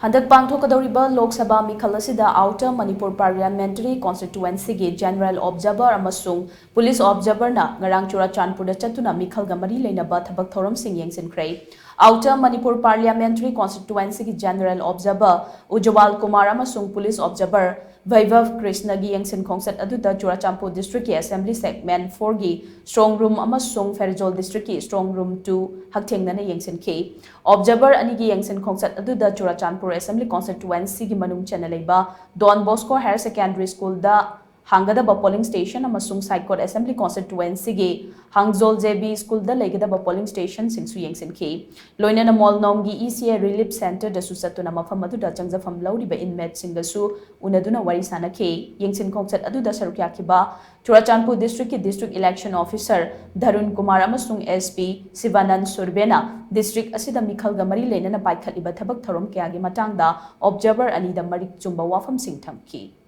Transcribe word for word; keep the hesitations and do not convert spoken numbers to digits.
ꯍꯟꯗꯛ ꯄꯥꯡꯊꯣꯛꯀꯗꯧꯔꯤꯕ ꯂꯣꯛ ꯁꯚꯥ ꯃꯤꯈꯜ ꯑꯁꯤꯗ Outer Manipur Parliamentary Constituencyꯒꯤ General Observer ꯑꯃꯁꯨꯡ Police Observerꯅ ꯉꯔꯥꯡ ꯆꯨꯔꯥꯆꯥꯟꯄꯨꯔꯗ ꯆꯠꯇꯨꯅ ꯃꯤꯈꯜꯒ ꯃꯔꯤ ꯂꯩꯅꯕ ꯊꯕꯛ ꯊꯧꯔꯝꯁꯤꯡ ꯌꯦꯡꯁꯤꯟꯈ꯭ꯔꯦ꯫ Outer Manipur Parliamentary Constituencyꯒꯤ General Observer Ujjwal Kumar ꯑꯃꯁꯨꯡ Police Observer ꯚꯩꯚꯕ ꯀ꯭ꯔꯤꯁꯅꯒꯤ ꯌꯦꯡꯁꯤꯟ ꯈꯣꯡꯆꯠ ꯑꯗꯨꯗ Churachandpur Districtꯀꯤ Assembly Segment fourꯒꯤ Strong Room ꯑꯃꯁꯨꯡ ꯐꯦꯔꯖꯣꯜ Districtꯀꯤ Strong Room two ꯍꯛꯊꯦꯡꯅꯅ ꯌꯦꯡꯁꯤꯟꯈꯤ꯫ Observer ꯑꯅꯤꯒꯤ ꯌꯦꯡꯁꯤꯟ ꯈꯣꯡꯆꯠ ꯑꯗꯨꯗ ꯆꯨꯔꯥꯆꯥꯟꯄꯨꯔ Assembly Constituencyꯒꯤ ꯃꯅꯨꯡ ꯆꯟꯅ ꯂꯩꯕ Don Bosco Higher Secondary Schoolꯗ ꯍꯥꯡꯒꯗꯕ polling station ꯑꯃꯁꯨꯡ ꯁꯥꯏꯀꯣꯠ Assembly Constituencyꯒꯤ ꯍꯥꯡꯖꯣꯜ J B Schoolꯗ ꯂꯩꯒꯗꯕ polling stationꯁꯤꯡꯁꯨ ꯌꯦꯡꯁꯤꯟꯈꯤ꯫ ꯂꯣꯏꯅꯅ ꯃꯣꯜꯅꯣꯡꯒꯤ E C A Relief Centreꯗꯁꯨ ꯆꯠꯇꯨꯅ ꯃꯐꯝ ꯑꯗꯨꯗ ꯆꯪꯖꯐꯝ ꯂꯧꯔꯤꯕ inmateꯁꯤꯡꯒꯁꯨ ꯎꯅꯗꯨꯅ ꯋꯥꯔꯤ ꯁꯥꯅꯈꯤ꯫ ꯌꯦꯡꯁꯤꯟ ꯈꯣꯡꯆꯠ ꯑꯗꯨꯗ ꯁꯔꯨꯛ ꯌꯥꯈꯤꯕ Churachandpur Districtꯀꯤ District Election Officer ꯙꯔꯨꯟ Kumar ꯑꯃꯁꯨꯡ S P ꯁꯤꯕꯥꯅꯟ ꯁꯨꯔꯕꯦꯅ district ꯑꯁꯤꯗ ꯃꯤꯈꯜꯒ ꯃꯔꯤ ꯂꯩꯅꯅ ꯄꯥꯏꯈꯠꯂꯤꯕ ꯊꯕꯛ ꯊꯧꯔꯝ ꯀꯌꯥꯒꯤ ꯃꯇꯥꯡꯗ observer ꯑꯅꯤꯗ ꯃꯔꯤꯛ ꯆꯨꯝꯕ ꯋꯥꯐꯝꯁꯤꯡ ꯊꯝꯈꯤ꯫